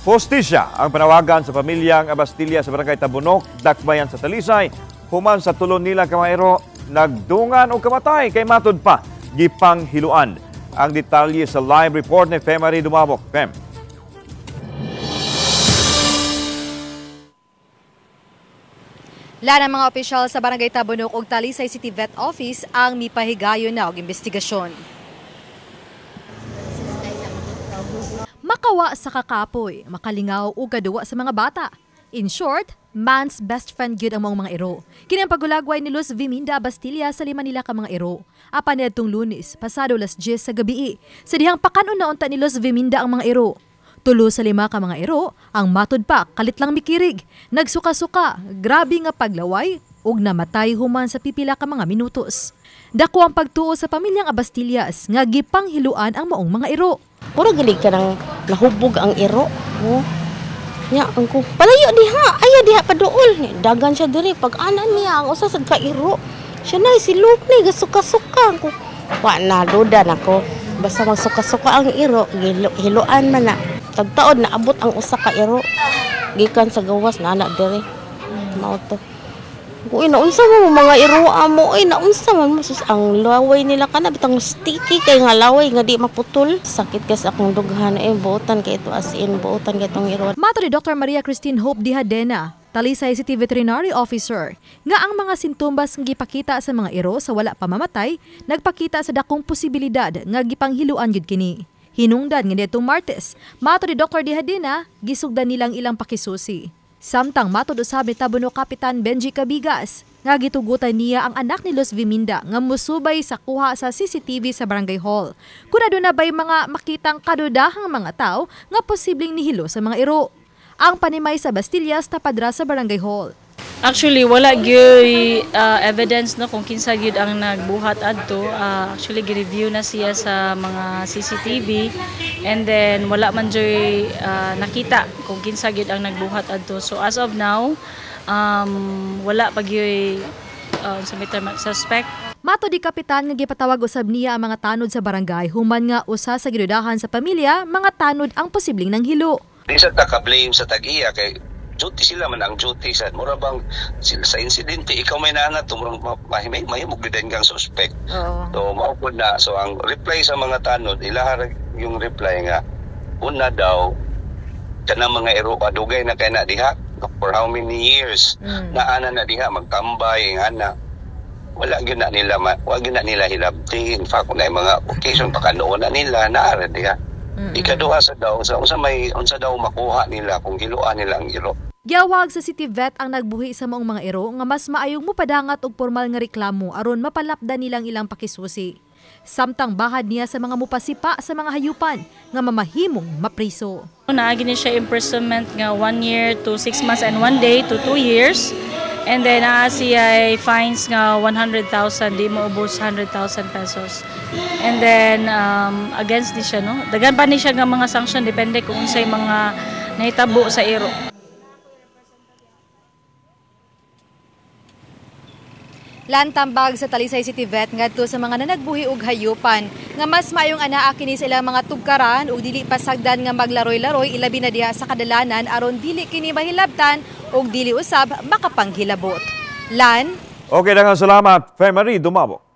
Hostisya ang panawagan sa pamilyang Abastilla sa Barangay Tabunok, Dakbayan sa Talisay, human sa tulon nila kamaero, nagdungan o kamatay kay matud pa, gipanghiluan. Ang detalye sa live report ni Femary Dumabok. Fem. Lan ang mga opisyal sa Barangay Tabunok ug Talisay City Vet Office ang mipahigayon na og investigasyon. Makawa sa kakapoy, makalingaw o gaduwa sa mga bata. In short, man's best friend gyud ang mga iro. Kini ang pagulagway ni Luz Viminda Abastilla sa lima nila ka mga iro. Apan niadtong Lunes, pasado las 10 sa gabi. Sa dihang pakanon na unta ni Luz Viminda ang mga iro. Tulo sa lima ka mga iro, ang matud pa kalit lang mikirig. Nagsuka-suka, grabe nga paglaway ug namatay human sa pipila ka mga minutos. Dako ang pagtuo sa pamilyang Abastillas nga gipanghiluan ang maong mga iro. Puro galig ka nang nahubog ang iro. Oh. Nya ang ko palayo diha, ayaw diha paduol. Dagan siya diri pag ana niya ang usa sad ka iro. Siya na si Luke ni gasuka-suka ko. Wa na duda nako. Basta magsuka-suka ang iro, hiluan man na. Tagtaod naabot ang usa ka iro. Gikan sa gawas na ana diri. Mao to. Uy, naunsa mo mga iro amo, ay naunsa man mo sus ang laway nila kana bitang sticky kay nga laway nga di maputol. Sakit kas akong dughan eh buotan kay ito as in buotan kay itong iro. Mato ni Dr. Maria Christine Hope Dihadena, Talisay City Veterinary Officer, nga ang mga sintomas nga gipakita sa mga iro sa wala pa mamatay, nagpakita sa dakong posibilidad nga gipanghiluan gyud kini. Hinungdan nga niadtong Martes, mato ni Dr. Dihadena, gisugdan nilang ilang pakisusi. Samtang matod usab ni Tabunok Kapitan Benji Cabigas, nga gitugutan niya ang anak ni Luz Viminda nga musubay sa kuha sa CCTV sa Barangay Hall. Kung aduna ba'y mga makitang kadudahang mga tao nga posibleng nihilo sa mga iro. Ang panimay sa Bastillas tapadra sa Barangay Hall. Actually, wala gyud evidence no kung kinsa gyud ang nagbuhat adto. Actually, gi-review na siya sa mga CCTV and then wala man joy nakita kung kinsa gyud ang nagbuhat adto. So as of now, wala pa gyud sa suspect. Mato di kapitan nga gipatawag usab niya ang mga tanod sa barangay human nga usa sa gidudahan sa pamilya mga tanod ang posibleng nanghilo. Di sa taka-blame sa tag-iya kay duty sila man ang duty sa mura bang sila sa insidente ikaw may naana tumurong mahimog din kang suspect. Oh. So mao pud na, so ang reply sa mga tanod ilaha yung reply nga una daw kanang mga iro adugay na kay na diha for how many years naana na diha magtambay ana wala gyud na nila wala gyud na nila hilabti. In fact na mga occasion pa kanoon na nila naa ra diha. Ikaduha sa daw sa unsa may unsa daw makuha nila kung giluan nila ang iro. Giawag sa City Vet ang nagbuhi sa maong mga iro nga mas maayong mupadangat og formal nga reklamo aron mapalapdan nilang ilang pakisusi. Samtang bahad niya sa mga mupasipa sa mga hayupan nga mamahimong mapriso. Naagi ni siya imprisonment nga 1 year to 6 months and 1 day to 2 years. And then naa siya fines nga 100,000, di mo ubos 100,000 pesos. And then against ni siya no. Daghan pa ni siya nga mga sanction depende kung unsay mga nahitabo sa iro. Lantambag sa Talisay City Vet ngadto sa mga nanagbuhi og hayupan nga mas maayong anaa kini sa ilang mga tugkaran ug dili pasagdan nga maglaroy-laroy ilabi na diha sa kadalanan aron dili kini mahilabtan ug dili usab makapanghilabot. Lan. Okay, daghang salamat, Femary Dumabok.